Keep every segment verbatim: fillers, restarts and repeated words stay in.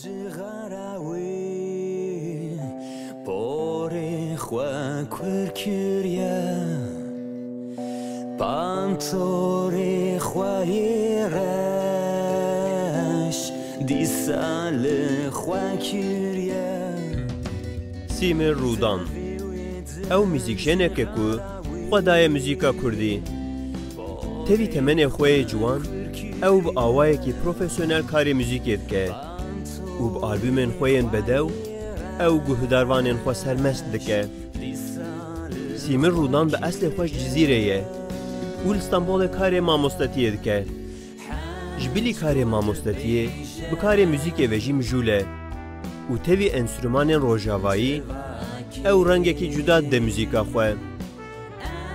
Cixara wî porê xwe kur kiriye, pantorê xwe yê reş dîsa li xwe kiriye. Sîmir Rûdan. Ew muzîkjeneke ku xwe daye muzîka kurdî. Tevî temenê xwe yê ciwan, ew bi awayekî profesyonel karê muzîkê dike û bi albûmên xwe yên bedew ew guhdarvanên xwe sermest dike. Sîmir Rûdan bi eslê xwe ji Cizîrê ye û li Stenbolê karê mamostetiyê dike. Ji bilî karê mamostetiyê, bi karê muzîkê ve jî mijûl e û tevî enstrûmanên rojavayî ew rengekî cuda dide muzîka xwe.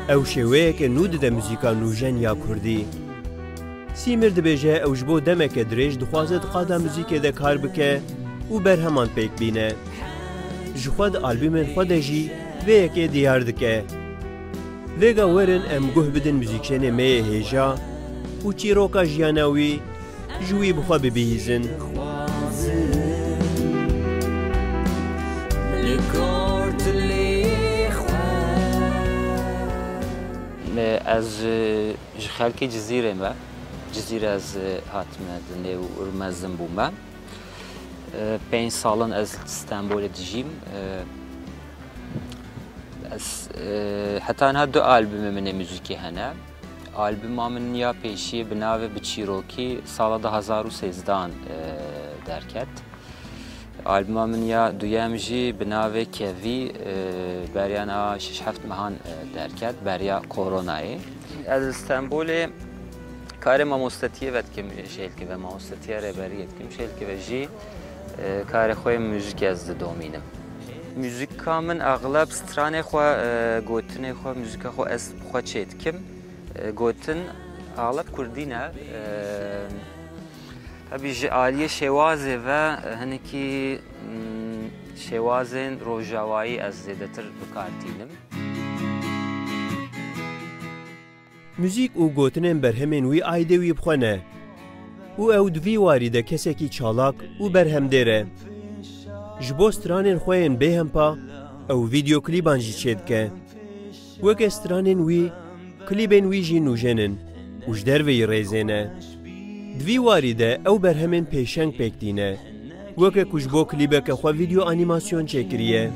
Ew şêweyeke nû dide muzîka nûjen ya kurdî. Sîmir dibêje ew ji bo demeke dirêj dixwaze di qada muzîkê de kar bike û berheman pêk bîne. Ji xwe di albûmên xwe de jî vê yekê diyar dike. Vêga werin em guh bidin muzîkjenê me yê hêja û çîroka jiyana wî ji wî bi xwe bibihîzin. Li gor dilê xwe. Ez, e, ji xelkê Cizîrê me. Cizîrê ez, e, hatime dinê û mezin bûme. E, pênc sal in ez li Stenbolê dijîm. E, ez, e, heta niha du albûmê min ê muzîkê hene. Albûma min ya pêşiyê bi navê Bi Çîrokî sala du hazar û sêzdehan, e, derket. Albûma min ya duyem jî bi navê Kevî, e, beriya niha şeş heft mehan, e, derket, beriya koronayê. Ez li Stenbolê karê mamostetiyê ve dikim, jêlkê ve mamostetiya rêberiyê dikim, jêlkê ve jî, e, karê xwe yê muzîkê ez didomînim. Muzîka min exleb stranê xwe, e, gotinê xwe, muzîka xwe ez bi xwe çê dikim. E, gotin exleb kurdî ne. E, Tabii ji aliyê şêwazê ve, e, hinekî, mm, şêwazên rojavayî ez zêdetir bi kar tînim. Muzîk û gotinên berhemên wî aîdê wî bi xwe ne. Û ew di vî warî de kesekî çalak û berhemdêr e. Ji bo stranên xwe yên bêhempa, ew vîdeoklîban jî çêdike. Weke stranên wî, klîbên wî jî nûjen in û ji derveyî rêzê ne. Di vî warî de ew berhemên pêşeng pêk tîne. Weke ku ji bo klîbeke xwe vîdeo anîmasyon çêkiriye.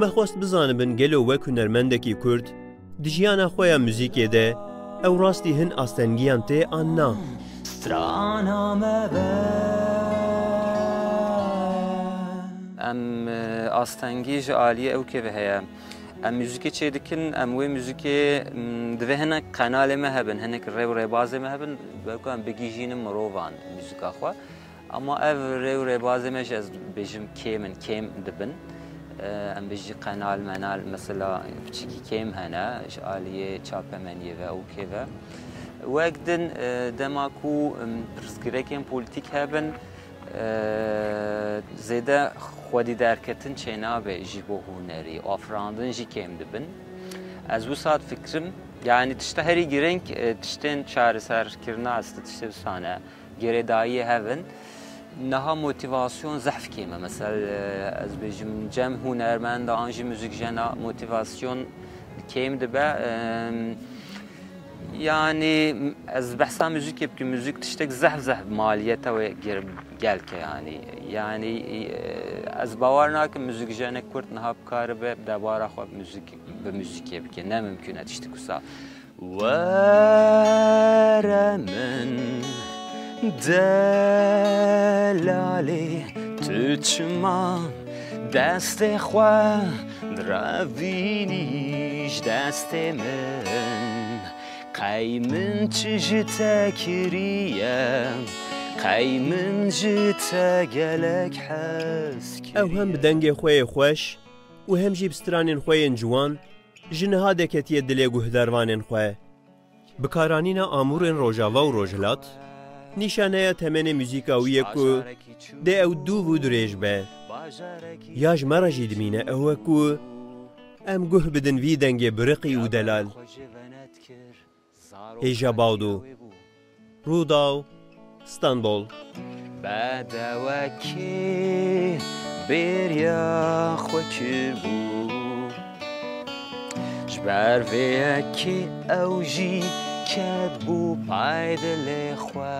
Me xwest bizanibin gelo wek hunermendekî kurd, di jiyana xwe ya muzîkê de ew rastî hin astengiyan tê an na? Strana me be. Em, e, astengî ji aliyê ew kê ve heye. Em muzîkê çêdikin, em wê muzîkê, m, divê hinek qenalê me hebin, hinek rê û rêbazê me hebin, belku em bigihîjînin mirovan muzîka xwe. Ama ev rê û rêbazê me jî ez bêjim kêm in, kêm dibin. Em bêjî qenal menal, mesela piçikî kêm hene, ji aliyê çapemeniyê ve û kê ve. Wek din, dema ku, em, pirsgirêkên polîtîk hebin, zêde xwedî derketin çênabe ji bo hunerî, afirandin jî kêm dibin. Ez wisa difikirim, yanî tişta herî girîng, tiştên çareserkirina ez tiştê wisa ne. Girêdayiyê hev in. Niha motîvasyon zehf kêm e. Mesela, e, ez bêjim cem hunermenda an jî muzîkjena motîvasyon kêm dibe. Em, yanî ez behsa muzîkê bikim. Muzîk tiştek zehf zehf maliyeta wê gir-, gelk e yanî. Yanî, e, ez bawer nakim muzîkjenek kurd niha bikaribe debara xwe muzîk, bi muzîkê bike. Ne mimkun e tiştek wisa. Were min delalê, tu çima destê xwe direvînî ji destê min? Qey min çi ji te kiriye, qey min ji te gelek hez kiriye. Ew hem bi dengê xwe yê xweş û hem jî bi stranên xwe yên ciwan ji niha deketiye dilê guhdarvanên xwe. Bikaranîna amûrên Rojava û Rojhilat, nîşaneya temenê muzîka wî ye ku dê ew dûv û dirêj be. Ya ji me re jî dimîne ew e ku em guh bidin vî dengê biriqî û delal. Hêja Bawdo. Rûdaw, Stenbol. Bedewekî bêriya xwe kiribû. Ji ber vê yekê ew jî ketibû pay dilê xwe.